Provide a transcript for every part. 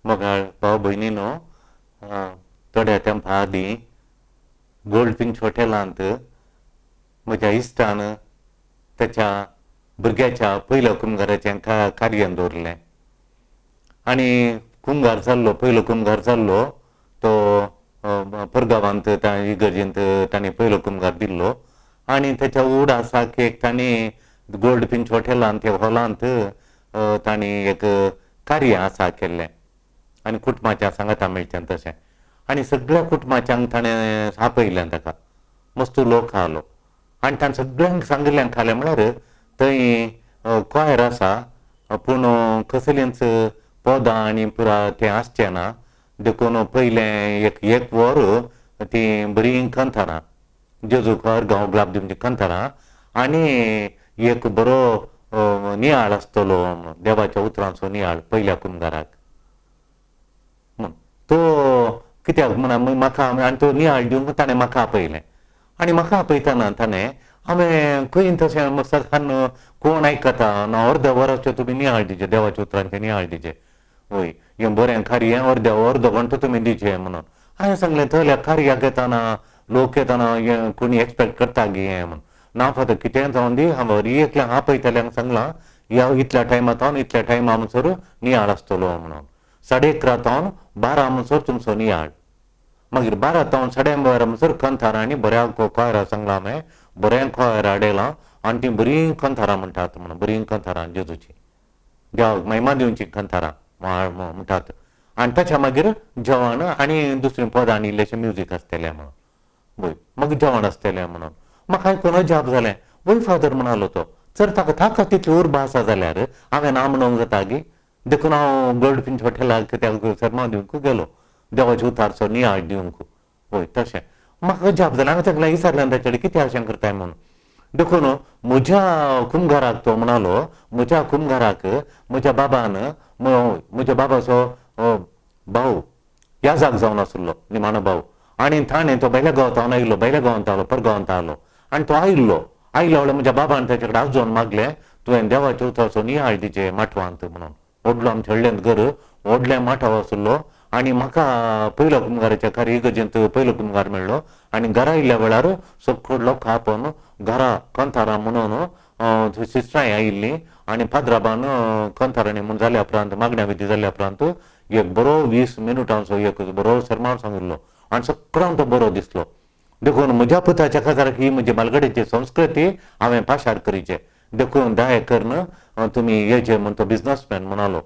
मोगाळ भाव भयणीनो, थोड्या तेंपा आदीं गोल्ड फिंच हॉटेलांत म्हज्या इश्टान ताच्या भुरग्याच्या पयल्या कुमगाराचें कार्य दवरलें आनी कुमगार जाल्लो, पयलो कुमगार जाल्लो तो परगांवांत त्या इगर्जेंत ताणें पयलो कुमगार दिल्लो आनी ताच्या उडासाक एक ताणें गोल्ड फिंच हॉटेलांत त्या हॉलांत ताणें एक कार्य आसा केल्लें आनी कुटुंबाच्या सांगाता मेळचें तशें आनी सगळ्या कुटुंबाच्यांक ताणें आपयलें ताका मस्त लोक आलो आनी ताणें सगळ्यांक सांगिल्लें खालें म्हळ्यार थंय कोयर आसा पूण कसलींच पदां आनी पुरा तें आसचें ना देखून पयलें एक एक वर तीं बरीं कंथारां जेजू कोयर गांव गुलाब दिवची कंथारां आनी एक बरो नियाळ आसतलो देवाच्या उतरांचो नियाळ पयल्या कुमगाराक म्हूण तो कित्याक म्हण म्हाका आनी तो नियाळ दिवंक ताणें म्हाका आपयलें आनी म्हाका आपयतना ताणें हांवें खंय तशें सदां कोण आयकता ना अर्द्या वराचो तुमी नियाळ दिवचे देवाच्या उतरांचे नियाळ दिवचे वय हें बरें कार्य अर्द्या अर्दो घंटो तुमी दिवचे म्हणून हांवें सांगलें थंयल्या कार्याक येतना लोक येतना हें कोणी एक्सपेक्ट करता गी हें म्हणून ना फादर कितेंय जावन दी हांव एकल्यांक आपयतल्यांक सांगलां ह्या इतल्या टायमा थावन इतल्या टायमा म्हणसर नियाळ आसतलो म्हणून 11:30 थावन 12 म्हणसर तुमचो नियाळ मागीर 12 थावन 12:30 म्हणसर कंथारां आनी बऱ्या कोयरा सांगलां हांवें बरें कोयर हाडयलां आनी तीं बरीं कंथारां म्हणटात म्हणून बरीं कंथारां जेजूची देवाक महिमा दिवची कंथारां म्हणटात आनी ताच्या मागीर जेवण आनी दुसरीं पदां आनी इल्लेशें म्युजीक आसतलें म्हणून वय मागीर जेवण आसतलें म्हणून म्हाका आयकून अजाप जालें. वय फादर म्हणालो तो जर ताका ताका तितली उर्बा आसा जाल्यार हांवें ना म्हणूंक जाता गी देखून हांव गोल्ड फिंच हॉटेलाक त्या सरमांव दिवंक गेलो देवाच्या उतारचो नियाळ दिवंक वय तशें म्हाका अजाप जालें. हांवें ताका विचारलें ताचे कडेन कितें अशें करताय म्हणून देखून म्हज्या कुमगाराक तो म्हणालो म्हज्या कुमगाराक म्हज्या बाबान म्हज्या बाबाचो भाव याजाक जावन आशिल्लो निमाणो भाव आनी ताणें तो भायल्या गांवांत आयिल्लो भायल्या गांवांत आयलो परगांवांत आयलो आनी तो आयिल्लो आयलो म्हळ्यार म्हज्या बाबान ताचे कडेन आजोवन मागलें तुवें देवाच्या उतराचो नियाळ दिवचे माटवांत म्हणून व्हडलो आमचें हळ्ळेंत घर व्हडलें माटव आशिल्लो आनी म्हाका पयलो कुमगाराच्या कार्य इगर्जेंत पयलो कुमगार मेळ्ळो आनी घरा आयिल्ल्या वेळार सगळो लोक आपोवन घरा कंथारां म्हणून सिस्टरांय आयिल्लीं आनी पाद्राबान कंथारांनी म्हूण जाल्या उपरांत मागण्या विधी जाल्या उपरांत एक बरो 20 मिनुटांचो एक बरो सरमांव सांगिल्लो आनी सगळ्यांक तो बरो दिसलो. देखून म्हज्या पुताच्या काजाराक ही म्हजी मालगडेची संस्कृती हांवें पाशार करीचे देखून दया करून तुमी येचे म्हूण तो बिजनसमॅन म्हणालो.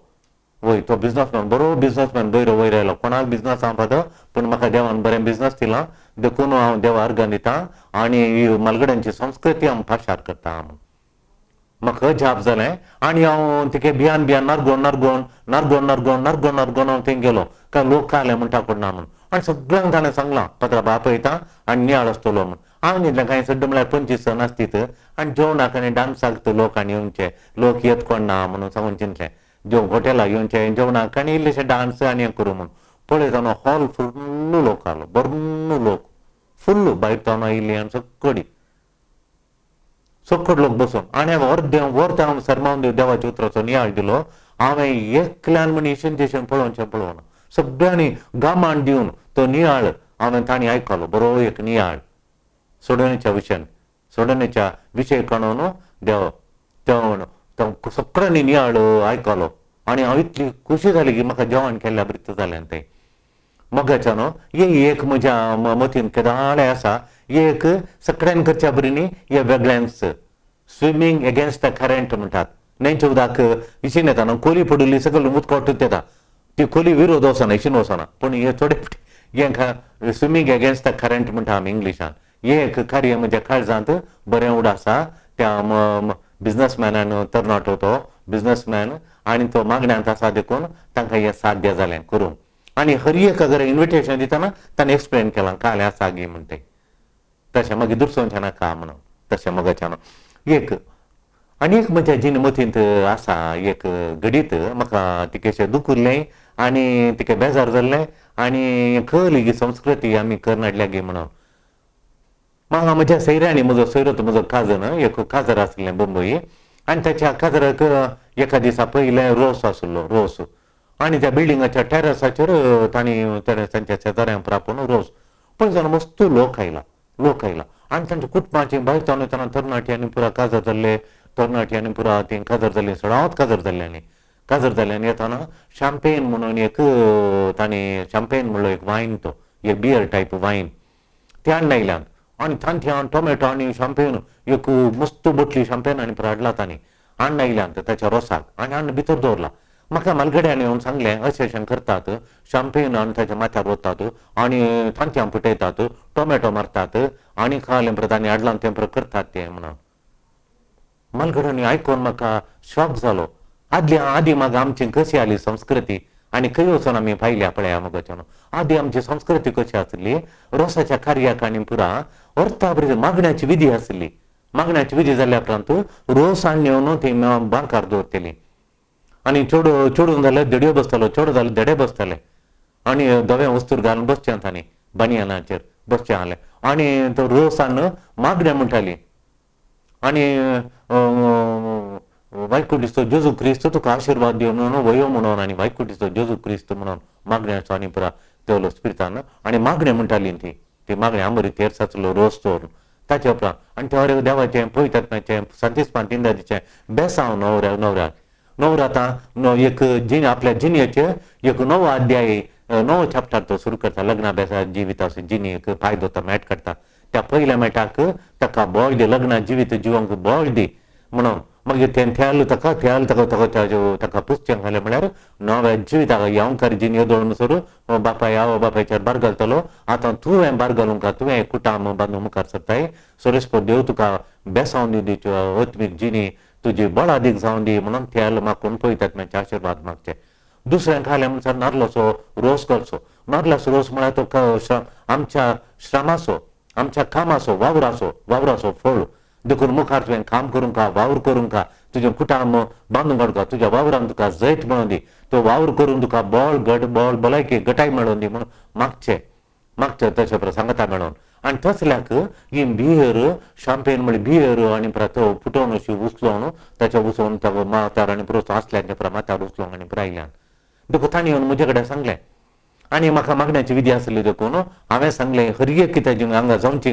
वय तो बिजनसमॅन बरो बिजनसमॅन बरो वयर आयलो कोणाक बिजनस हांव फादर पूण म्हाका देवान बरें बिजनस दिलां देखून हांव देवा अर्गां दिता आनी ही मालगड्यांची संस्कृती हांव पाशार करता म्हूण म्हाका अजाप जालें आनी हांव तिके भियान भियान नारगोन नारगोन नारगोन नारगोन नारगोन नारगोन हांव थंय गेलो काय लोक आयले म्हणटा कोण ना म्हूण आनी सगळ्यांक ताणें सांगलां पाद्रा आपयता आनी नियाळ आसतलो म्हूण हांव न्हिदलें कांय सड्ड म्हळ्यार 25 जाण आसतीत आनी जेवणाक आनी डान्साक लोक आनी येवचे लोक येत कोण ना म्हणून सांगून चिंतलें जेवण हॉटेलाक येवचें जेवणाक आनी इल्लेशें डान्स आनी हें करूं म्हूण पळयतना हॉल फुल्ल लोक आलो बरो लोक फुल्ल भायर तावन आयिल्ली आनी सगळी सगळो लोक बसून आनी हांवें अर्दें वर हांव सरमांव देवाच्या उतराचो नियाळ दिलो. हांवें एकल्यान म्हण इशेन तिशेन पळोवचें पळोवना सगळ्यांनी गामान दिवन तो नियाळ हांवें तांणी आयकलो बरो एक नियाळ सोडोवणेच्या विशयान सोडोवणेच्या विशय काडून देव तो सगळ्यांनी नियाळ आयकलो आनी हांव इतली खोशी जाली की म्हाका जेवण केल्ल्या बरीच जालें तें. मोगाच्यान हे एक म्हज्या मतीन केदाळे आसा एक सगळ्यान करच्या बरीनी हे वेगळ्यांच स्विमींग एगेन्स्ट the current म्हणटात न्हंयच्या उदक इशीन येता न्हू खोली पडिल्ली सगळें उदक येता ती खोली विरोध वचना इशीन वचना पूण हे थोडे हें स्विमींग एगेन्स्ट the current म्हणटा आमी इंग्लिशान. हे एक कार्य म्हज्या काळजांत बरें उड आसा त्या बिजनसमॅनान तरणाटो तो बिजनसमॅन आनी तो मागण्यांत आसा देखून तांकां हें साध्य जालें करूंक आनी हर एक अगर इन्विटेशन दितना ताणें एक्सप्लेन केलां काल आसा गी म्हण तें तशें मागीर दुसरोचें नाका म्हणून तशें मोगाच्यान एक आनी एक म्हज्या जिणे मतींत आसा एक घडीत म्हाका तिकेशें दुखुल्लें आनी तिके बेजार जाल्लें आनी कळ्ळी ही संस्कृती आमी करून हाडल्या गी म्हणून. म्हाका म्हज्या सैऱ्यांनी म्हजो सोयरो तो म्हजो काजन एक काजर आसलें बंबई आनी ताच्या काजराक एका दिसा पयलें रोस आसलो रोस आनी त्या बिल्डिंगाच्या टॅरसाचेर तांणी तांच्या शेजाऱ्यांक आपोवन रोस पळय जाल्यार मस्त लोक आयला, लोक आयला आनी तांच्या कुटुंबाचे भायर जावन वतना तरणाटी आनी पुरा काजार जाल्ले, तरणाटी आनी पुरा ती काजार जाल्ली, सगळ्यांत काजार जाल्ले. आनी काजार जाल्ले आनी येताना शाम्पेन म्हणून एक तांणी शाम्पेन म्हणलो एक वायन, तो एक बियर टायप वायन ते हाडून आयल्यात. आनी तांतयां टोमॅटो आनी शाम्पेन एक मस्त बोटली शाम्पेन आनी पुरा हाडला तांणी, हाडून आयल्यात ताच्या रोसाक आनी हाडून भितर दवरला. म्हाका मालगड्यान येवन सांगलें अशें अशें करतात, शाम्पेन आनी ताच्या माथ्यार वतात आनी तांतयां फुटयतात, टोमॅटो मारतात आनी खालें परत तांणी हाडलां तें परत करतात तें म्हणून. मालगड्यांनी आयकून म्हाका शॉक जालो. आदली आदी मागीर आमची कशी आसली संस्कृती आनी खंय वचून आमी पायल्या पळया मगोच्यान. आदी आमची संस्कृती कशी आसली, रोसाच्या कार्याक आनी पुरा अर्था मागण्याची विधी आसली. मागण्याची विधी जाल्या उपरांत रोस हाडून येवन ती बांकार दवरतली आनी चेडो चेडून जाल्यार देडयो बसतालो, चेडो जाल्यार देडे बसताले आनी धवें वस्तूर घालून बसचें तांणी बनियनाचेर बसचें आहलें आनी तो रोस हाडून मागणें म्हणटाली आनी वायकुटिचो जेजू क्रिस्त तुका आशिर्वाद दिवन म्हणून वयो म्हणून आनी वायकुटिचो जेजू क्रिस्त म्हणून मागण्याचो आनी पुरा देवलो स्पिरितान आनी मागणें म्हणटाली ती ती मागणें आमरी तेरसाचलो रोस दवरून ताचे उपरांत आनी त्या देवाचें पवित्र सांतिस्पान तिंदाचें बेसांव नवऱ्या नवऱ्याक नवरो आतां एक जिणे आपल्या जिणेचेर एक नवो अध्याय नवो चॅप्टर तो सुरू करता. लग्ना बेसा जिविताचो जिणेक पांय दवरता, मॅट काडटा. त्या पयल्या मॅटाक ताका बळ दी, लग्ना जिवीत जिवंक बळ दी म्हणून मागीर तें थेल ताका थेल ताका ताका ताका पुसचें घालें म्हळ्यार नव्या जिविताक येवकार जिणी येदोळ म्हणसर बापाय आवय बापायचेर बार घालतलो. आतां तुवें बार घालूंक तुवें कुटाम बांदून मुखार सरताय, सोरेस्पर देव तुका बेसावन दी, आत्मीक जिणी तुजी बळादीक जावन दी म्हणून तेल मागून पवित्र आशिर्वाद मागचे. दुसऱ्यां खालें म्हणसर नाल्लाचो रोस करचो. नाल्लाचो रोस म्हळ्यार तो आमच्या श्रमाचो, आमच्या कामाचो, वावराचो वावराचो फळ. देखून मुखार तुवें काम करूंक वावर करूंक तुजें कुटाम बांदून काडूंक तुज्या वावरान तुका जैत मेळोवन दी, तो वावर करून तुका बळ घट बळ भलायकी घटाय मेळोवन दी म्हणून मागचें मागचें तशें प्रसंगता मेळोवन. आनी तसल्याक ही बियर शाम्पेन म्हळ्यार बियर आनी परत फुटोवन अशी उचलोवन ताच्या उसोवन त्या माथ्यार आनी परत आसल्याच्या परत माथ्यार उचलोवन आनी परत आयल्यान. देखून तांणी येवन म्हजे कडेन सांगलें आनी म्हाका मागण्याची विधी आसली देखून हांवें सांगलें हर एक कित्याची हांगा जावची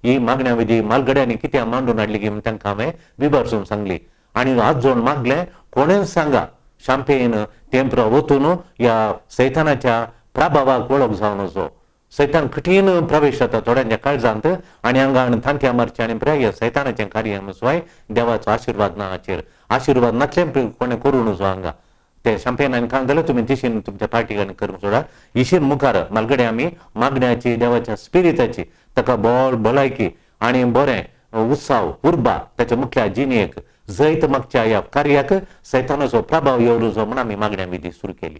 ही मागण्या विधी मालगड्यांनी कित्याक मांडून हाडली की तांकां हांवें विभरसून सांगली. आनी हात जोडून मागलें कोणेच सांगा शाम्पेन तें वतून ह्या सैतानाच्या प्रभावाक वळख जावन वचो. सैतान कठीण प्रवेश जाता थोड्यांच्या काळजांत आनी हांगा तांतयां मारचें आनी ह्या सैतानाचें कार्य शिवाय देवाचो आशिर्वाद ना हाचेर आशिर्वाद नासलें कोणें करूं नजो. हांगा ते शाम्पेन आनी खावंक जाल्यार तुमी तिशीन तुमच्या पार्टीक आनी करूंक सोडा. इशीन मुखार मालगडे आमी मागण्याची देवाच्या स्पिरिताची ताका बळ भलायकी आनी बरें उत्साह उर्बा ताच्या मुखल्या जिणेक जैत मागच्या ह्या कार्याक सैतानाचो प्रभाव येवचो म्हूण आमी मागण्या विधी सुरू केली.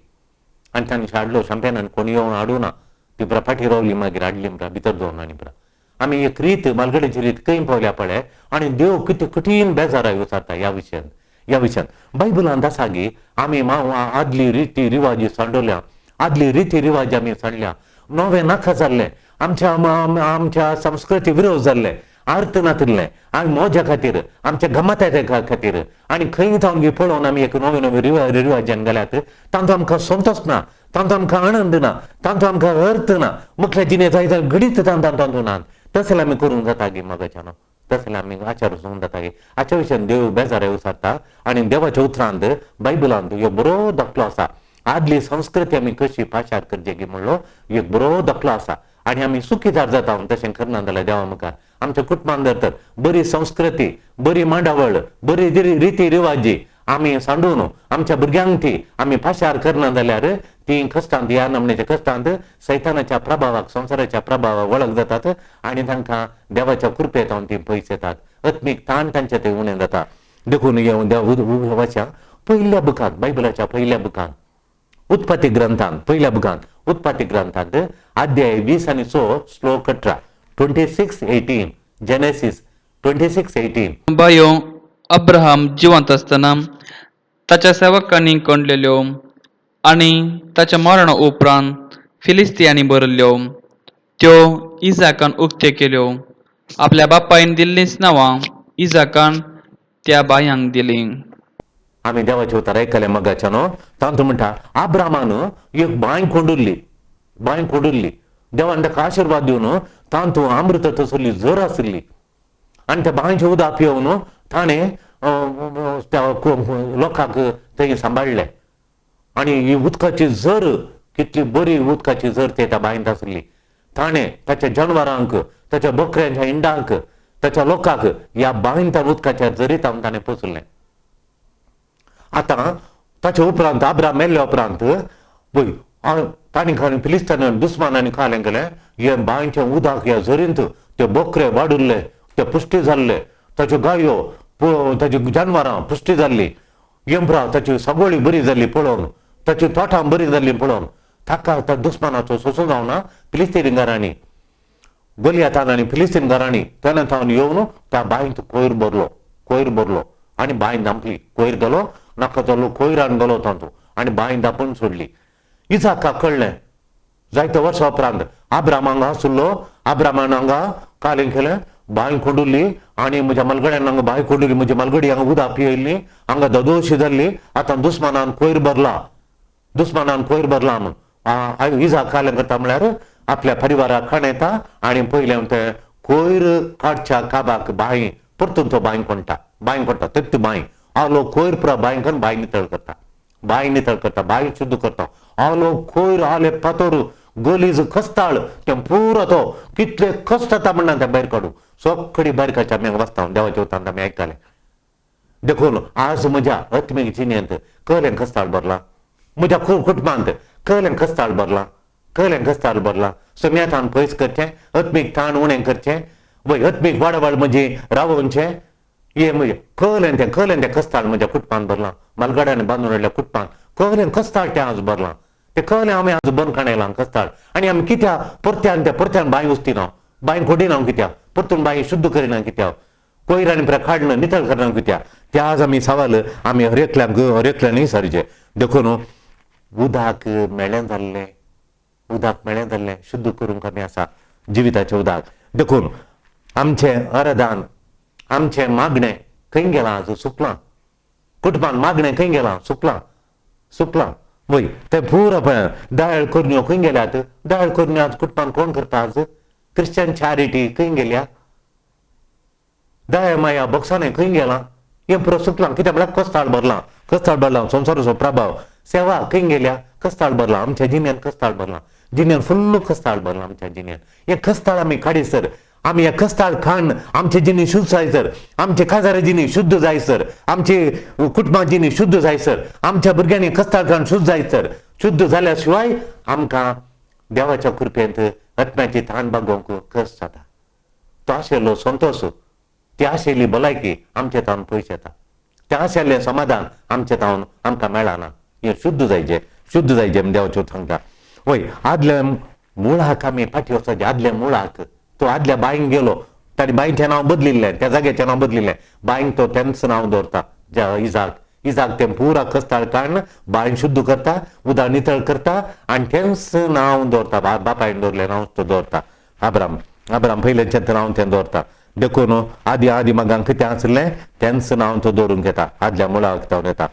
आनी तांणी हाडलो शाम्पेनान कोण येवन हाडूं ना, ती पुरा फाटी रावली मागीर हाडली पुरा भितर दवरून आनी पुरा आमी एक रीत मालगडेची रीत खंय पावल्या पळय आनी देव कितें कठीण बेजाराय विचारता ह्या विशयान. ह्या विशयान बायबलांत आसा की आमी आदली रिती रिवाजी सांडवल्या, आदली रिती रिवाज आमी सांडल्या, नवें नाका जाल्लें, आमच्या आमच्या संस्कृती विरोध जाल्ले, अर्थ नातिल्लें आनी मोजा खातीर आमच्या गमत्या खातीर आनी खंय जावन पळोवन आमी एक नवे नवे रिवाजान घाल्यात. तांचो आमकां संतोश ना, तांचो आमकां आनंद ना, तांचो आमकां अर्थ ना, मुखल्या जिणे जाय जाल्यार घडीत तांचो ना. तसलें आमी करूंक जाता गी मगाच्यान, तसलें आमी आचार वचूंक जाता गी. हाच्या विशयान देव बेजाराय विचारता आनी देवाच्या उतरांत बायबलांत ह्यो बरो दाखलो आसा. आदली संस्कृती आमी कशी पाशार करची गी म्हणलो एक बरो दाखलो आसा आनी आमी सुखीदार जाता तशें करना जाल्यार देवा मुखार आमच्या कुटुंबान जर तर बरी संस्कृती, बरी मांडावळ, बरी रिती रिवाजी आमी सांडून आमच्या भुरग्यांक ती आमी पाशार करना जाल्यार ती कश्टांत ह्या नमण्याच्या कश्टांत सैतानाच्या प्रभावाक संवसाराच्या प्रभावाक वळख जातात आनी तांकां देवाच्या कृपेत ती पयस येतात, आत्मीक ताण तांचे ते उणें जाता. देखून देवाच्या पयल्या बुकांत, बायबलाच्या पयल्या बुकांत, उत्पत्ती ग्रंथांत, पयल्या बुकांत उत्पत्ती ग्रंथांत अध्याय 20 आनी 6 श्लोक 18, 26:18, जेनेसीस 26:18. बायो अब्राहम जिवंत आसतना ताच्या सेवकांनी कोंडलेल्यो आनी ताच्या मरणा उपरांत फिलिस्तियांनी भरिल्ल्यो त्यो इजाकान उक्त्यो केल्यो. आपल्या बापायन दिल्लींच नांवां इजाकान त्या बायांक दिलीं. आमी देवाचे उतर आयकलें मगाच्या न्हू, तातूंत म्हणटा आब्रामान एक बांय कोंडुल्ली, बांय कोंडुल्ली, देवान ताका आशिर्वाद दिवन तातूंत अमृत तसली झर आशिल्ली आनी त्या बांयचें उदक पिवन ताणें त्या लोकांक थंय सांबाळ्ळें. आनी ही उदकाची झर कितली बरी उदकाची झर ते त्या बांयंत आशिल्ली. ताणें ताच्या जनवरांक, ताच्या बकऱ्यांच्या इंडांक, ताच्या लोकांक ह्या बांयंत उदकाच्या झरीत ताणें पोसलें. आतां ताच्या उपरांत आब्राम मेल्ल्या उपरांत पळय तांणी खालें फिलिस्तान दुस्मानांनी खालें गेलें हे बांयचें उदक ह्या झरींत ते बकरे वाडुल्ले, ते पुश्टी जाल्ले, ताच्यो गायो ताची जानवरां पुश्टी जाल्ली, यंप्रा ताची सगळी बरी जाल्ली पळोवन, ताची तोटां बरी जाल्ली पळोवन ताका त्या दुस्मानाचो सोसूं जावना. फिलिस्तीन घरांनी गोलियातान आनी फिलिस्तीन घरांनी तेन्ना थावन येवन त्या बांयत कोयर भरलो, कोयर भरलो आनी बांय धांपली. कोयर गेलो नाका जालो कोयरान गेलो तातूंत आनी बांय धांपून सोडली. इजाकाक कळ्ळें जायते वर्सां उपरांत आब्राम हांगा आशिल्लो, आब्रामान हांगा कालें केलें, बांय कोंडुल्ली आनी म्हज्या मालगड्यान हांगा बांय कोंडुल्ली, म्हजी मालगडी हांगा उदक पिययल्ली, हांगा ददोशी जाल्ली, आतां दुस्मानान कोयर भरला, दुस्मानान कोयर भरला म्हूण इजाक कालें करता म्हळ्यार आपल्या परिवाराक खाण येता आनी पयलें तें कोयर काडच्या काबाक बांय परतून तो बांय कोणटा, बांय कोणटा तेत्त बांय आलो कोयर पुरा बांय करून बांय नितळ करता, बांय नितळ करता, बांय शुद्ध करता. आलो कोयर आले पातोर गलीज खस्ताळ तें पुरो तो कितले कश्ट जाता म्हणना तें भायर काडूं सगळी भायर काडचे आमी वाचता देवाच्या उतान आमी आयकताले. देखून आज म्हज्या आत्मीक जिणेंत कहलें खस्ताळ भरलां, म्हज्या कुटुंबांत कहलें खस्ताळ भरलां, कहलें खस्ताळ भरलां. सम्यातान पयस करचें, आत्मीक ताण उणें करचें, वय आत्मीक वाडवाड म्हजी रावोवचें, हे म्हजें कहलें तें कहलें तें खस्ताळ म्हज्या कुटुंबान भरलां, मालगाड्यांनी बांदून हाडल्या कुटुंबान कहलें खस्ताळ तें आज भरलां, तें कहलें आमी आज बंद काडयलां खस्ताळ. आनी आमी कित्याक परत्यान त्या परत्यान बांय उस्तिना, बांय खोडिना कित्याक, परतून बांय शुद्ध करिना कित्याक, कोयर आनी पुरा काडना नितळ करना कित्याक, ते आज आमी सवाल आमी हर एकल्यांक हर एकल्यान सारचें. देखून उदक मेळ्ळें जाल्लें, उदक मेळ्ळें जाल्लें शुद्ध करूंक आमी आसा जिविताचें उदक. देखून आमचें अरदान आमचें मागणें खंय गेलां आज सुकलां, कुटुंबान मागणें खंय गेलां सुकलां, सुकलां वय तें पुरो पळय दाळ करण्यो खंय गेल्यात, दाळ करण्यो आज कुटुंबान कोण करता आज, क्रिश्चन चॅरिटी खंय गेल्या, दया माया बॉक्सांनी खंय गेलां, हें पुरो सुकलां. कित्याक म्हळ्यार कस्ताळ भरलां, कस्ताळ भरलां संवसाराचो प्रभाव. सेवा खंय गेल्या, कस्ताळ भरलां आमच्या जिन्यान, कस्ताळ भरलां जिन्यान, फुल्ल कस्ताळ भरलां आमच्या जिन्यान. हें कस्ताळ आमी काडीसर, आमी हें कस्ताळ खाण आमचे जिणी शुद्ध जायसर, आमचे काजारा जिणी शुद्ध जायसर, आमचे कुटुंबा जिणी शुद्ध जायसर, आमच्या भुरग्यांनी कस्ताळ खाण शुद्ध जायसर, शुद्ध जाल्या शिवाय आमकां देवाच्या कृपेंत आत्म्याची ताण बागोवंक कश्ट जाता. तो आशिल्लो संतोश, ती आशिल्ली भलायकी आमचे तावन पयस येता, तें आशिल्लें समाधान आमचे तावन आमकां मेळना. हें शुद्ध जायचें, शुद्ध जायचें म्हण देवाचें सांगता. वय आदल्या मुळाक आमी फाटीं वचपाचें, आदल्या मुळाक तो आदल्या बांयक गेलो, ताणें बांयचें नांव बदलिल्लें, त्या जाग्याचें नांव बदलिल्लें, बांयक तो तेंच नांव दवरता ज्या इजाक. इजाक तें पुरा कस्ताळ काडून बांय शुद्ध करता, उदक नितळ करता आनी तेंच नांव दवरता, बापायन दवरलें नांव तो दवरता, आब्राम, आब्राम पयलेंचें नांव तें दवरता. देखून आदी आदी मागांक कितें आसलें तेंच नांव तो दवरूंक येता, आदल्या मुळाक जावन येता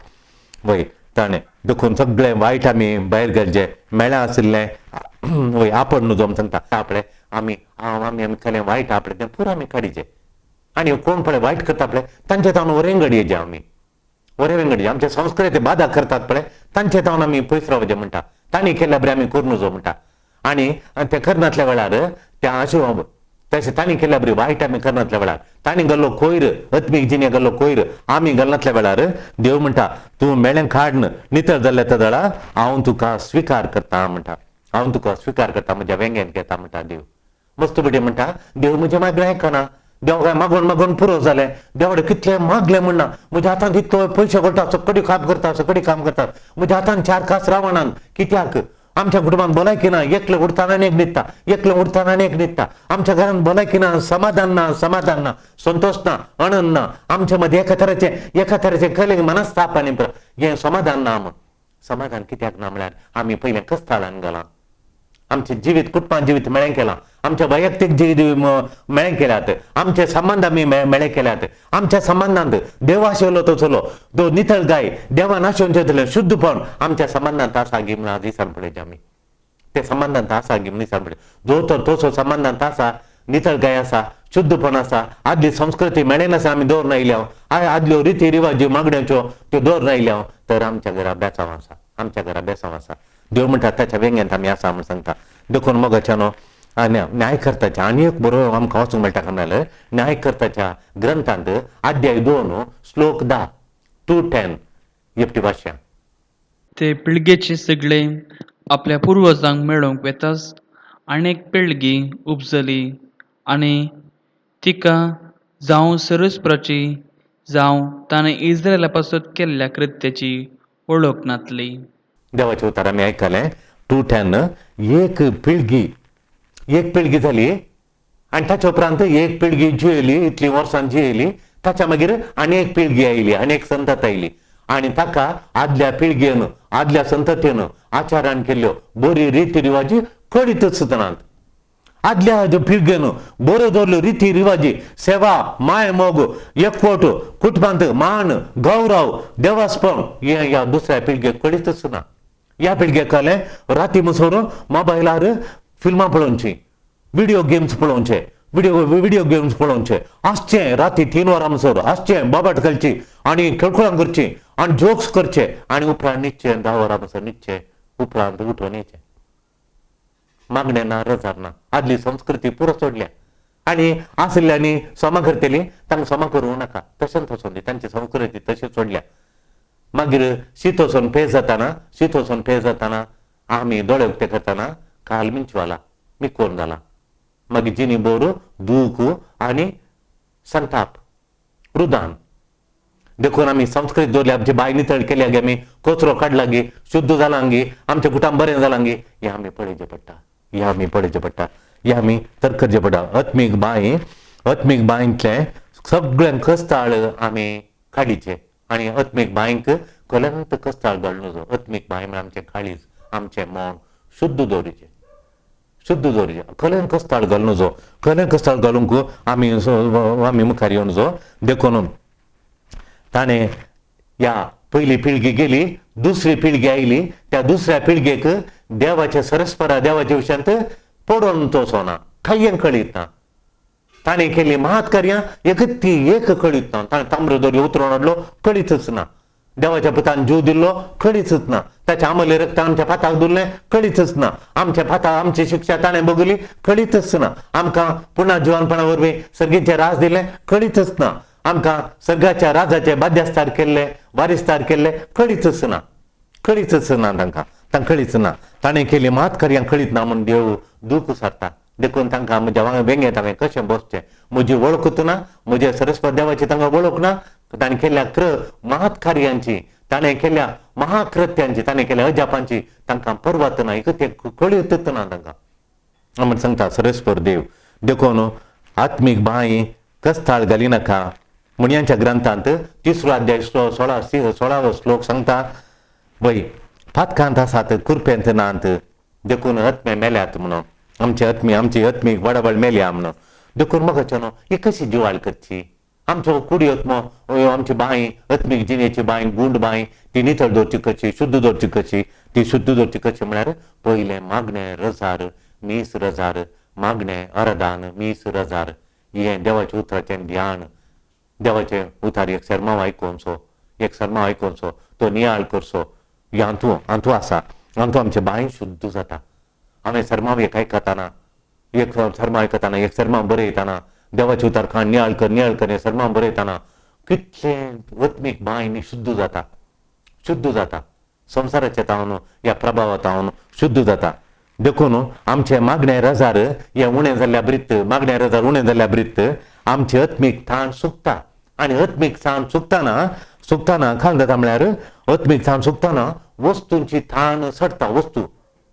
वय ताणें. देखून सगळें वायट आमी भायर घालचें, मेळ्ळें आशिल्लें वय आपण न्हू जो सांगता आपणें आमी आमी आमी केलें वायट आपणें तें पुरो आमी काडीचें. आनी कोण पळय वायट करता पळय तांचे तावन वरें घडयेचें, आमी वरें घडयेचें. आमचे संस्कृती बादा करतात पळय तांचे तावन आमी पयस रावचें म्हणटा, तांणी केल्या बरें आमी करूं नजो म्हणटा. आनी तें करनातल्या वेळार त्या अशें तशें तांणी केल्या बरी वायट आमी करनातल्या वेळार तांणी घाल्लो कोयर, आत्मीक जिणे घाल्लो कोयर आमी घालनातल्या वेळार देव म्हणटा तूं मेळें काडन नितळ जाल्ल्या तदळा हांव तुका स्विकार करता म्हणटा, हांव तुका स्विकार करता, म्हज्या वेंगेन घेता म्हणटा देव. मस्त बडी म्हणटा देव म्हजें मागणें आयकना, देव काय मागून मागून पुरो जालें, देवाडे कितलें मागलें म्हणना, म्हज्या हातान इतलो पयशे करता, सकडी काम करता, सकडी काम करता, म्हज्या हातान चार कास रावणान कित्याक, आमच्या कुटुंबान भलायकी ना, एकलें उठताना आनी एक न्हिदता, एकलें उठताना आनी एक न्हिदता, आमच्या घरान भलायकी ना, समाधान ना, समाधान ना, संतोश ना, आनंद ना, आमच्या मदें एका तरेचें एका तरेचें कलें मनस्ताप आनी हें समाधान ना म्हूण. समाधान कित्याक ना म्हळ्यार आमी पयलें कस्ताळान घालां, आमचें जिवीत, कुटुंबान जिवीत मेळें केलां, आमचें वैयक्तीक जिवीत मेळें केल्यात, आमचे संबंद आमी मेळे केल्यात. आमच्या संबंदांत देव आशिल्लो तो चलो तो नितळ गाय देवान आशिल्लें जातलें शुद्धपण आमच्या संबंदांत आसा गी म्हणून दिसान पळयचें आमी. ते संबंदांत आसा गी म्हणून दिसान पळय. जो तर तसो संबंदांत आसा, नितळ गाय आसा, शुद्धपण आसा, आदली संस्कृती मेळनासतना आमी दवरून आयल्या, आदल्यो रिती रिवाजी मागण्यांच्यो त्यो दवरून आयल्या, तर आमच्या घरा बेसांव आसा, आमच्या घरा बेसांव आसा. देव म्हणटा ताच्या वेंगेंत आमी आसा म्हूण सांगता. देखून मोगाच्यानो न्यायकर्ताच्या आनी एक बरो आमकां वचूंक मेळटा काय म्हणल्यार न्यायकर्ताच्या ग्रंथांत अध्याय 2 श्लोक 10 2:10 एकटी भाशा. ते पिळगेचे सगळे आपल्या पुर्वजांक मेळोवंक वेताच आनी एक पिळगी उपजली आनी तिका जावं सरस्पराची जावं ताणें इस्रायला पासत केल्ल्या कृत्याची वळख नातली. देवाचे उतर आमी आयकलें 2:10. एक पिळगी, एक पिळगी जाली आनी ताच्या उपरांत एक पिळगी जियेली, इतलीं वर्सां जियेली, ताच्या मागीर आनी एक पिळगी आयली, आनी एक संतत आयली आनी ताका आदल्या पिळगेन, आदल्या संततेन आचारान केल्ल्यो बरी रिती रिवाजी कळीतच नात. आदल्या पिळगेन बऱ्यो दवरल्यो रिती रिवाजी, सेवा, माय मोग, एकवट, कुटुंबांत मान, गौरव, देवास्पण हें ह्या दुसऱ्या पिळगेक कळीतच ना. ह्या पिळगेक कळ्ळें राती मुसोर मोबायलार फिल्मां पळोवची, व्हिडियो गेम्स पळोवचे, व्हिडियो गेम्स पळोवचे, आसचें राती 3 वरां मुसोर आसचें बोबाट घालची आनी खेळखुळां करची आनी जोक्स करचे आनी उपरांत न्हिदचें 10 वरां मुसर न्हिदचें, उपरांत उठून येचें. मागणें ना, रजार ना, आदली संस्कृती पुरो सोडल्या आनी आशिल्ल्यांनी सोमा करतली, तांकां सोमा करूं नाका, तशेंच वचोन दी, तांची संस्कृती तशी सोडल्या. मागीर शीत वचून पेज जाताना, शीत वचून पेज जाताना आमी दोळे उक्ते करतना काल मिंचवाला मिकोन जाला, मागीर जिनी बोर दूख आनी संताप रुदान. देखून आमी संस्कृती दवरली, आमची बांय नितळ केल्या गे, आमी कचरो काडला गे, शुद्ध जालां गे, आमचें कुटुंब बरें जालां गे, हें आमी पळोवचें पडटा, हें आमी पळोवचें पडटा, हें आमी तर करचें पडटा. आत्मीक बांय, आत्मीक बांयतलें सगळें कस्ताळ आमी काडीचें आनी आत्मीक बांयक कलंत कस्ताळ घालून न्हय. आत्मीक बांय म्हळ्यार आमचें काळीज, आमचें मन शुद्ध दवरीचें, शुद्ध दवरीचें, कलेन कस्ताळ घालूं नजो, कलेन कस्ताळ घालूंक आमी आमी मुखार येवं नजो. देखून ताणें ह्या पयली पिळगी गेली, दुसरी पिळगी आयली, त्या दुसऱ्या पिळगेक देवाचे सरस्परा देवाच्या विशयांत पडोवन तसो ना, कांय कळीत ना. ताणें केल्ली महात कार्यां एक ती एक कळीत ना. ताणें ताम्र दोरी उतरोवन हाडलो, कळीतच ना. देवाच्या पुतान जीव दिल्लो, कळीतच ना. ताच्या आमले रक्त आमच्या पाताक धुल्लें, कळीतच ना. आमच्या पाताक आमची शिक्षा ताणें भोगली, कळीतच ना. आमकां पुन्हा जिवनपणा वरवीं सर्गीचें राज दिलें, कळीतच ना. आमकां सर्गाच्या राजाचे बाध्यस्तार केल्ले, वारिसदार केल्ले, कळीतच ना, कळीतच ना तांकां, तांकां कळीच ना. ताणें केली मात कार्यां कळीत ना म्हूण देव दूख सारता. देखून तांकां म्हज्या वांगडा वेंगेंत हांवें कशें बसचें, म्हजी वळखूच ना, म्हज्या सरस्पत देवाची तांकां वळख ना. ताणें केल्ल्या महात कार्यांची, ताणें केल्ल्या महाकृत्यांची, ताणें केल्ल्या अजापांची तांकां पर्वत ना, एक ते कळीतच ना तांकां म्हण सांगता सरस्पर देव. देखून आत्मीक बांय कस्ताळ घालिनाका. मुनयांच्या ग्रंथांत 3 अध्याय 16 श्लोक सांगता, वय पातकांत आसात कुरपेंत नात, देखून आत्मे मेल्यात म्हणून, आमचे आत्मी, आमची आत्मीक वाडावळ मेल्या म्हणून. देखून मोगाचो न्हू ही कशी जिवाळ करची, आमचो कुडी आत्मो, आमची बांय, आत्मीक जिणेची बांय, गुंड बांय, ती नितळ दवरची कशी, शुद्ध दवरची कशी, ती शुद्ध दवरची कशी म्हळ्यार पयलें मागणें रजार, मीस रजार, मागणें अरदान, मीस रजार, हें देवाच्या उतराचें ध्यान, देवाचें उतार एक सरमाव आयकोनसो, एक सरमाव आयकोनसो, तो नियाळ करचो, हें हातूं हातूं आसा, हातूं आमचें बांय शुद्ध जाता. हांवें सरमाव एक आयकतना, एक सरमाव आयकतना, एक सरमाव बरयतना, देवाचें उतार खाण नियाळ कर, नियाळ कर, हें सरमाव बरयतना कितलें आत्मीक बांय शुद्ध जाता, शुद्ध जाता, संवसाराच्या तावन ह्या प्रभावा तावन शुद्ध जाता. देखून आमचे मागणे रजार हे उणें जाल्ल्या ब्रित, मागणे रजार उणें जाल्ल्या ब्रित आमचे आत्मीक थाण सुकता. आनी आत्मीक थाण सुकतना, सुकतना खाल जाता म्हळ्यार आत्मीक थाण सुकतना वस्तूंची थाण सडटा, वस्तू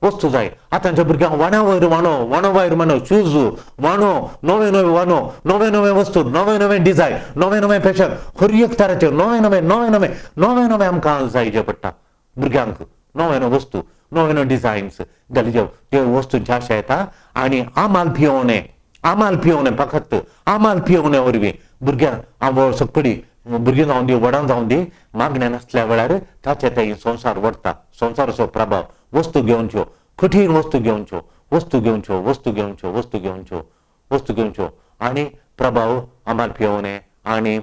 वस्तू जाय. आतांच्या भुरग्यांक वाण्या वयर वाणो, वाणो वयर मानो, शूज वाणो, नवे नवे वाणो, नवे नवे वस्तू, नवे नवे डिजायन, नवे नवे फॅशन, हर एक तराचे नवे नवे नवे नवे नवे नवे आमकां जाय जे पडटा भुरग्यांक नवे नवे वस्तू. नव्यो नव्यो डिजायन्स घालीचे त्यो वस्तूंची आशा येता आनी आमाल पियोवणें, आमाल पियोवणें फकत आमाल पियोवणे वरवीं भुरग्यांक हांव सगळी भुरगीं जावन दी व्हडां जावन दी मागणें नासल्या वेळार ताचे ते संवसार व्हरता. संवसाराचो प्रभाव वस्तू घेवच्यो, कठीण वस्तू घेवच्यो, वस्तू घेवच्यो, वस्तू घेवच्यो, वस्तू घेवच्यो, वस्तू घेवच्यो आनी प्रभाव आमाल पियोवणें आनी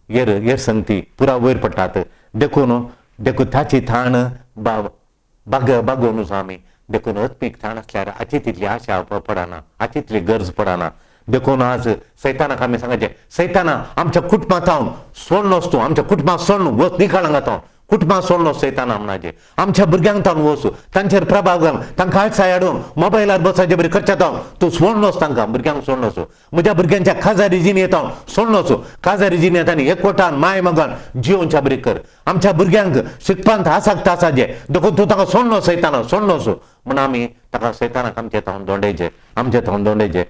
येर येर संगती पुरा वयर पडटात. देखून देखून ताची थाण बाग बागोवनूच आमी देखून आत्मीक थाण आसल्यार हाची तितली आशा पडना, हाची तितली गरज पडना. देखून आज सैतानाक आमी सांगाचें, सैताना आमच्या कुटुंबांत हांव सोडलोस तूं, आमच्या कुटुंबांत सोडून वच निकाळांक हांव कुटुंबां सोडलो सैताना म्हणाचे, आमच्या भुरग्यांक तावन वच, तांचेर प्रभाव घाल, तांकां आळसाय हाडून मोबायलार बसाचे बरी करच्यात हांव तूं सोडलोस तांकां, भुरग्यांक सोडलोस, म्हज्या भुरग्यांच्या खाजारी जिणेंत हांव सोडलोस, खाजारी जिणेंत आनी एकवटान माय मगान जिवनच्या बरी कर, आमच्या भुरग्यांक शिकपांत आसक्त आसाचे देखून तूं तांकां सोडलो सैताना सोडलोस म्हण आमी ताका सैतानाक आमचे तावन दोंडेचे, आमचे तावन दोंडेचे.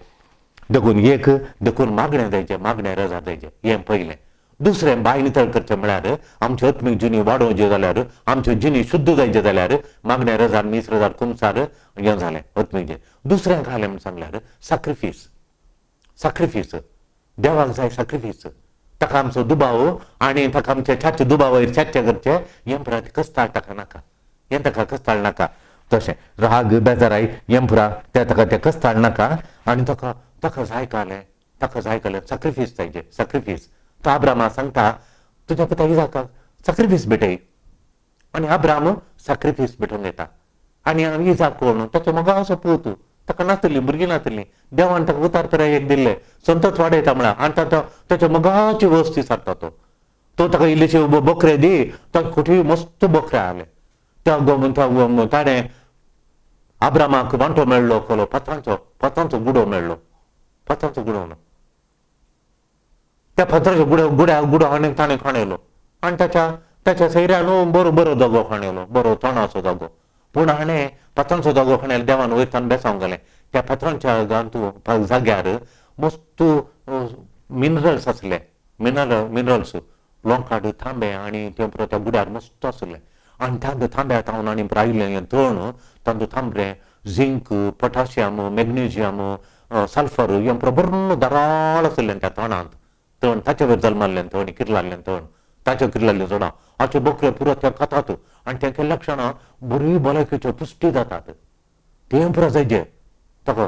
देखून एक देखून मागणें जायचें, मागणें रजा जायचें हें पयलें. दुसरें बाय नितळ करचें म्हळ्यार आमची आत्मीक जिणी वाडोवची जाल्यार, आमच्यो जिणी शुद्ध जायचे जाल्यार मागणें रजार मीस रजार कुमसार हें जालें आत्मीक जिणी. दुसरें घालें म्हण सांगल्यार साक्रिफीस, साक्रिफीस देवाक जाय साक्रिफीस. ताका आमचो दुबाव आनी ताका आमचे छाचे दुबाव छाचे करचे हें पुरा कस्ताळ ताका नाका, हें ताका कस्ताळ नाका. तशें राग बेजाराय हें पुरा ते ताका तें कस्ताळ नाका आनी ताका ताका जाय कालें, ताका जाय कालें साक्रिफीस जायचें, साक्रिफीस. तो आब्रामा सांगता तुज्या पुता इजाकाक साक्रिफीस भेटय आनी आब्राम साक्रिफीस भेटोवन येता आनी इजाक कोण ताचो मोगाचो पूत, ताका नासली भुरगीं नासली, देवान ताका उतार तर एक दिल्लें संतत वाडयता म्हळ्यार आनी ताचो ताच्या मोगाची वस्त विचारता तो, तो ताका इल्लेशे बकरे दी, ताका खोटी मस्त बकरे आसले त्या ताणें आब्रामाक वांटो मेळ्ळो कसलो फातरांचो, फातरांचो गुडो मेळ्ळो, फातरांचो गुडो त्या फातराचो गुडो गुड्या गुडो हाणें ताणें खाणयलो आनी ताच्या ताच्या सैऱ्यान बरो बरो जागो खाणयलो, बरो तणाचो जागो. पूण हाणें फातरांचो जागो खाणयलो देवान वयतान बेसांव घालें. त्या फातरांच्या गांतू जाग्यार मस्त मिनरल्स आसले, मिनरल्स लोंकाड तांबे आनी ते पुरो त्या गुड्यार मस्त आसले आनी तांदू तांब्या तावन आनी आयिल्लें तण तांदू तांबरें झिंक पोटाशियम मॅग्नेशियम सल्फर हें पुरो बरो दराळ आसलें त्या तणांत. तण ताचे वयर जल्माल्लें तण किर्लाल्लें तण ताचे किर्लाल्लें चोडां हाच्यो बकऱ्यो पुरो ते खातात आनी तें केल्ल्या क्षणा बरी भलायकेच्यो पुश्टी जातात. तें पुरो जायचे ताका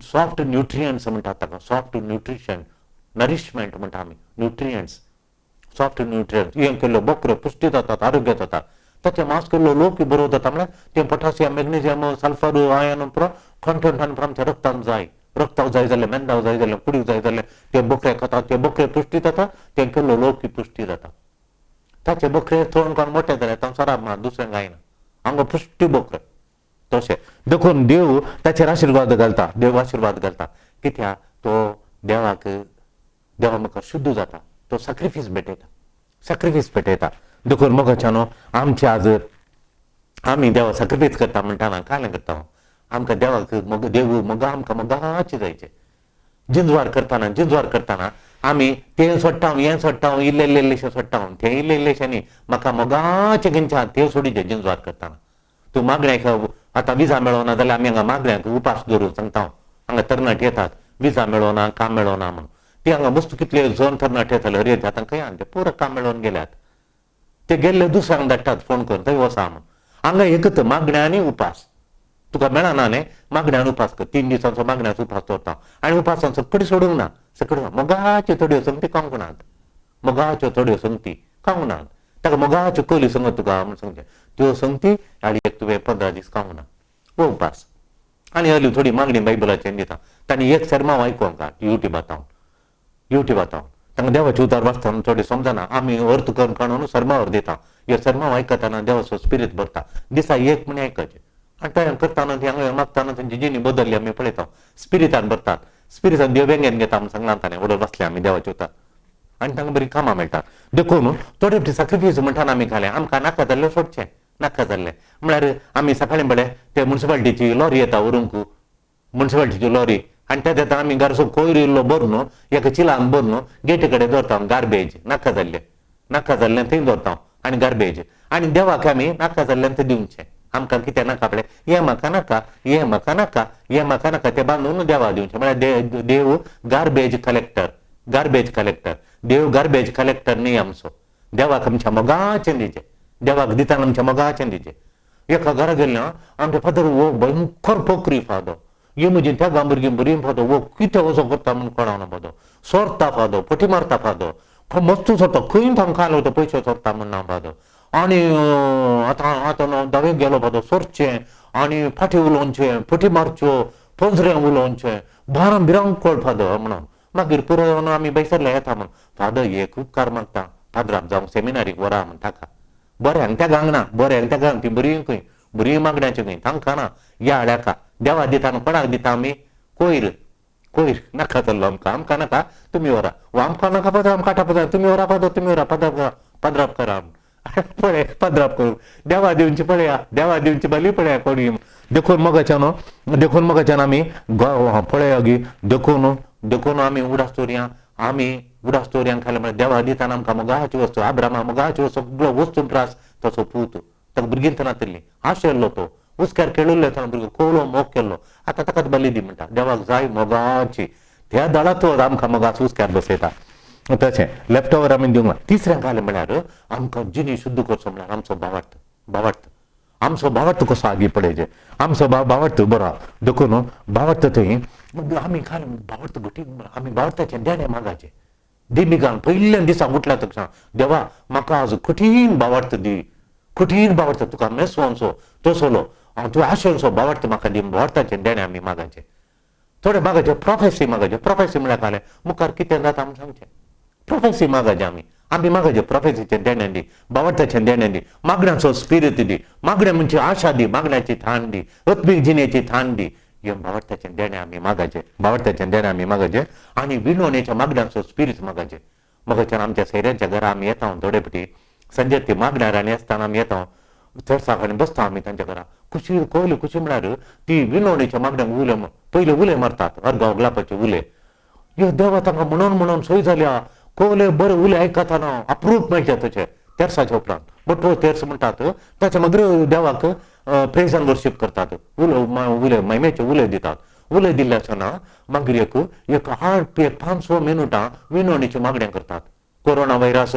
सॉफ्ट न्युट्रियंट्स म्हणटात, ताका सॉफ्ट न्युट्रिशन नरिशमेंट म्हणटा आमी, न्युट्रियंट्स सॉफ्ट न्युट्रियंट्स हें केल्ल्यो बकऱ्यो पुश्टी जातात, आरोग्य जातात. ताचें मांस केल्लो लोक बरो जाता म्हळ्यार तें पोटाशियम मॅग्नेशियम सल्फर आयन पुरो कंटंट आनी आमच्या रक्तान जाय, रक्ताक जाय जाल्यार मेंदाक जाय जाल्यार कुडीक जाय जाल्यार ते बकरे खातात, ते बकरे पुश्टी जाता, तें केल्लो लोक पुश्टी जाता. ताचे बकरे तण कोण मोठे जाल्यार तांचो सराब ना दुसरें कांय ना, हांगा पुश्टी बकरे तशें. देखून देव ताचेर आशिर्वाद घालता, देव आशिर्वाद घालता कित्याक तो देवाक देवा मुखार शुद्ध जाता, तो साक्रिफीस भेटयता, साक्रिफीस भेटयता. देखून मोगाच्यानो आमचे आज आमी देवा साक्रिफीस करता म्हणटाना कांय करता, आमकां देवाक मोग देव मोगा आमकां मोगाचे जायचे. जिंजवार करतना जिंजवार करतना आमी तें सोडटा हें सोडटा इल्लें इल्लें इल्लेशें सोडटा तें इल्लें इल्लेशें न्ही म्हाका मोगाचें किंच्या तें सोडिचें जिंजवार करतना. तूं मागण्याक आतां विजा मेळना जाल्यार आमी हांगा मागण्याक उपास दवरून सांगता, हांगा तरणाटे येतात विजा मेळना काम मेळना म्हणून, ते हांगा मस्त कितले जण तरणाटे येताले हरयत आतां खंय आहा ते पुरो काम मेळोवन गेल्यात, ते गेल्ले दुसऱ्यांक धाडटात फोन करून थंय वसा म्हणून. हांगा एकच मागण्या आनी उपास, तुका मेळना न्ही मागण्यान उपास कर, 3 दिसांचो मागण्याचो उपास दवरता आनी उपासान सकडी सोडूंक ना, सकडी मोगाच्यो थोड्यो संगती खावंक नात, मोगाच्यो थोड्यो संगती खावंक नात, ताका मोगाच्यो कली संगत तुका म्हण सांगचें त्यो संगती आनी एक तुवें 15 दीस खावंक ना हो उपास. आनी हली थोडी मागणी बायबलाचेर दिता तांणी एक सरमांव आयकोंक युट्यूबांत, युट्यूबांत तांकां देवाचे उतार वाचतना थोडे समजना, आमी अर्थ करून काडून सरमावर दिता, हे सरमाव आयकतना देवाचो स्पिरीत भरता, दिसा एक म्हण आयकचें आनी तयार करतना ती हांगा मागतना तेंची जिणी बदल्ली आमी पळयता, स्पिरितान भरतात, स्पिरितान देव बेंगेन घेता म्हण सांगलां ताणें व्हडो बसले आमी देवाचे उतार आनी तांकां बरीं कामां मेळटात. देखून थोडे फावटी साक्रिफीस म्हणटाना आमी घालें आमकां नाका जाल्लें सोडचें, नाका जाल्लें म्हळ्यार आमी सकाळीं पळय ते मुन्सिपाल्टीची लॉरी येता व्हरूंक, मुन्सिपाल्टीची लॉरी आनी त्या येता आमी घरचो कोयर इल्लो भरून एका चिलान भरून गेटी कडेन दवरता, गार्बेज नाका जाल्लें, नाका जाल्लें थंय दवरता आनी गार्बेज आनी देवाक आमी नाका जाल्ल्यान तें दिवचें. आमकां कितें नाका पळय, हें म्हाका नाका, हें म्हाका नाका, हें म्हाका नाका, तें बांदून देवा दिवचें. म्हळ्यार देव गार्बेज कलेक्टर, गार्बेज कलेक्टर. देव गार्बेज कलेक्टर न्ही आमचो. देवाक आमच्या मोगाचें दिवचें, देवाक दितना आमच्या मोगाचें दिवचें. एका घरा गेल्ल्या आमच्या फादर हो भयंकर पोकरी फादर, ही म्हजी त्या भुरगीं बरीं फादर, हो कितें असो करता म्हूण कळना फादर, सोरता फादर, फटी मारता फादर, मस्त सोरता, खंय तांकां आयलो तो पयशे सोरता म्हूण ना फादर. आनी आतां आतां धावेक गेलो फादर, सोरचें आनी फाटी उलोवचें, फटी मारच्यो, पोंजरें उलोवचें, बारां भिरांकळ फादर म्हणून. मागीर पुरो आमी बैसरले येता म्हूण फादर एक उपकार मागता, फादराक जावं सेमिनारीक व्हरा म्हण ताका. बरें त्या गांग ना, बरें त्या गांग ती बरी खंय, बरी मागण्याची खंय, तांकां ना. या हाड्याका देवा दिता न्हू, कोणाक दिता आमी? कोयर कोयर नाका जाल्लो आमकां, आमकां नाका, तुमी व्हरा. वा आमकां नाका फादर, आमकां आतां तुमी व्हरा फादर, तुमी व्हरा, फादर पाद्राप करा. पळय पाद्राप करूं देवा दिवची पळया, देवा दिवची बली पळया कोणी. देखून मोगाच्यान, देखून मोगाच्यान आमी पळया गी, देखून देखून आमी उडास दवरया. आमी उडास दवरया खाले म्हळ्यार देवा दिताना आमकां मोगाची वस्तू, आब्रामा मोगाची वस्तू, सगळो वस्तू त्रास तसो पूत ताका भुरगीं नातिल्ली आशिल्लो तो हुस्क्यार खेळिल्लो तो भुरगो कोवळो मोग केल्लो, आतां ताकाच बली दी म्हणटा. देवाक जाय मोगाची, त्या दळा तो आमकां मोगाच हुस्क्यार बसयता. तशें लेफ्ट ओवर आमी दिवंक ना. तिसरें घालें म्हळ्यार आमकां जिणी शुद्ध करचो म्हळ्यार आमचो भावार्थ, भावार्थ आमचो भावार्थ कसो आगी पळयचे, आमचो भावार्थ बरो. देखून भावार्थ थंय आमी खाल भावार्थ घटी, आमी भावार्थाचें देणें मागाचें. दिमिगान पयल्या दिसा उठल्या तक्षण देवा म्हाका आज कठीण भावार्थ दी, कठीण भावार्थ तुका मेसवांचो तसलो तुवें आशेनसो भावार्थ म्हाका दी. भावार्थाचें देणें आमी मागाचें. थोडे मागाचें प्रोफेसी मागाचें. प्रोफेसी म्हळ्यार खालें मुखार कितें जाता आमी सांगचें. प्रोफेसी मागाचें आमी, आमी मागाचें प्रोफेसीचें देणें दी, भावार्थाचें देणें दी, मागण्याचो स्पिरीत दी, मागण्या म्हणजे आशा दी, मागण्याची थाण दी, आत्मीक जिणेची थाण दी. हें भावार्थाचें देणें आमी मागाचें, भावार्थाचें देणें आमी मागाचें. आनी विणवणेच्या मागण्यांचो स्पिरीत मागाचें. मागाच्यान आमच्या सैऱ्यांच्या घरा आमी येता थोडे फावटी संजे ती मागण्यार आनी आसतना आमी येता चडसा आनी बसता आमी तांच्या घरा. खुशी कोवली खुशी म्हळ्यार ती विणवणेच्या मागण्यांक उले पयले उले मारतात, अर्गाव गुलापाचे उले. ह्यो देवा तांकां म्हणून म्हणून सोय जाल्या, कोवले बरे उले आयकतना अप्रूप मेळटा तशें तेर्साच्या उपरांत बटवो तेर्स म्हणटात ताच्या मागीर देवाक प्रेज आनी वर्शीप करतात, उले उले महिमेचे उले दितात. उले दिल्ले आसतना मागीर एक एक 8 एक 5-6 मिनुटां विणवणेच्यो मागण्यो करतात. कोरोना व्हायरस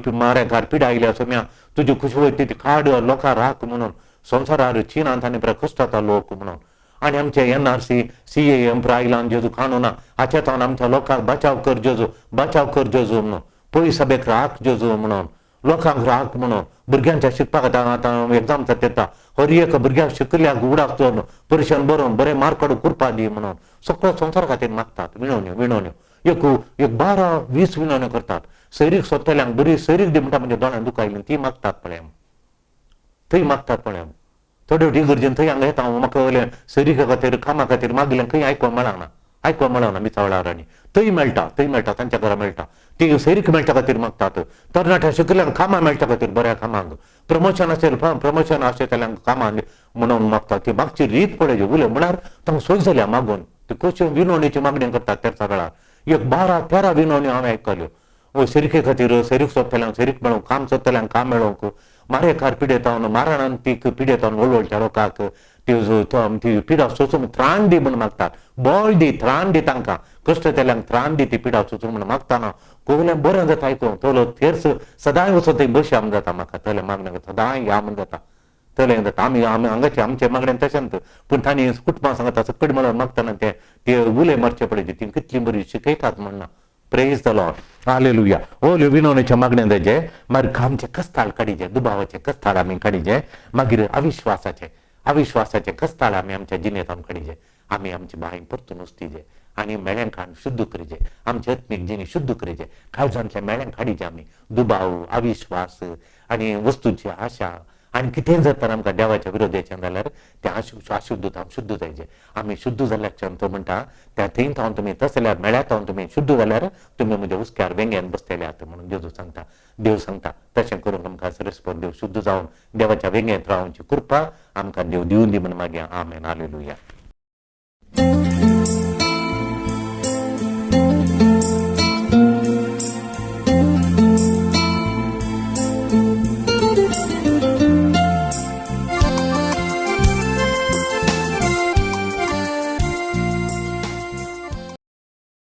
मारेकार पिडा आयल्या सोम्या तुजी खुशी वयता ती काड लोकां राख म्हणून, संवसारार चिनांत आनी कश्ट जाता लोक म्हणून. आनी आमचे NRC CAM आयला जेजू काणूना हाच्या तावन आमच्या लोकांक बचाव कर जेजू, बचाव कर जेजू म्हणून, पयस सभेक राख जेजू म्हणून, लोकांक राख म्हणून, भुरग्यांच्या शिकपाक आतां आतां एग्जाम येता हर एक भुरग्यांक शिकल्याक उडास दवरून परिक्षण बरोवन बरे मार्क काडून कुरपा दी म्हणून सगळो संवसार खातीर मागतात. विणवण्यो विणवण्यो एक एक 12-20 विणवण्यो करतात. सैरीक सोदतल्यांक बरी सैरीक दी म्हणटा, म्हणजे दोळ्यान दुखा आयली ती मागतात पळय, थंय मागतात पळय. थोडे इगर्जेन थंय हांगा येता हांव म्हाका वयलें सैरिका खातीर कामा खातीर मागलें खंय आयकोंक मेळना, आयकोंक मेळना मिसावळार. आनी थंय मेळटा, थंय मेळटा, तांच्या घरा मेळटा. ती सैरीक मेळच्या खातीर मागतात. तरणाट्या शिकल्यांक कामां मेळच्या खातीर बऱ्या कामांक प्रमोशन असेल प्रमोशन आशिल्ल्यांक कामां म्हणून मागतात. ती मागची रीत पळय उलय म्हळ्यार तांकां सोय जाल्या मागून. ती कश्यो विनवणेच्यो मागण्यो करतात तेर्सा वेळार. एक 12-13 विनवण्यो हांवें आयकल्यो. सैरिके खातीर सैरीक सोदतल्यांक सैरीक मेळोवंक, काम सोदतल्यांक काम मेळोवंक, मारेकार पिडेतावन मारणान पीक पिडेतावन व्हडव्हडच्या लोकांक ती पिडा सोसून त्राण दी म्हूण मागतात. बळ दी, त्राण दी तांकां, कश्ट जाल्ल्यांक त्राण दी ती पिडा सोसून म्हूण मागतना कोवलें बरें जाता आयकूंक. तलो तेर्स सदांय वचोन थंय बशया म्हूण जाता म्हाका, तले मागण्या सदांय या म्हूण जाता, तले जाता. आमी आमी हांगाचे आमचे मागण्यान तशेंच, पूण तांणी कुटुंबां सांगता सकट म्हणून मागतना ते ते उले मारचे पडचे, ती कितली बरी शिकयतात म्हण ना. Praise the Lord, hallelujah. ओल्यो विनवणेच्या मागण्या जायचे. मागीर आमचे कस्ताळ काडीचे, दुबावाचे कस्ताळ आमी काडीचे. मागीर अविश्वासाचे, अविश्वासाचे कस्ताळ आमी आमच्या जिणेंत आमी काडीचे. आमी आमची बांय परतून उस्तीचे आनी मेळ्यांक काडून शुद्ध करीचे, आमचे आत्मीक जिणी शुद्ध करीचे. काळजांतल्या मेळ्यांक काडीचे आमी दुबाव, अविश्वास आनी वस्तूची आशा आनी कितें जर आमकां देवाच्या विरोधाचें जाल्यार तें अशुद्ध शुद्ध जायचें. आमी शुद्ध जाल्यार तो म्हणटा त्या थंय थावन तुमी तसल्यार मेळ्या थावन तुमी शुद्ध जाल्यार तुमी म्हज्या हुस्क्यार वेंगेन बसतले आतां म्हणून जेजू सांगता, देव सांगता. तशें करून आमकां सरस्पत देव शुद्ध जावन देवाच्या वेंगेंत रावची कृपा आमकां देव दिवन दी म्हूण मागीर. आमेन, हालेलुया.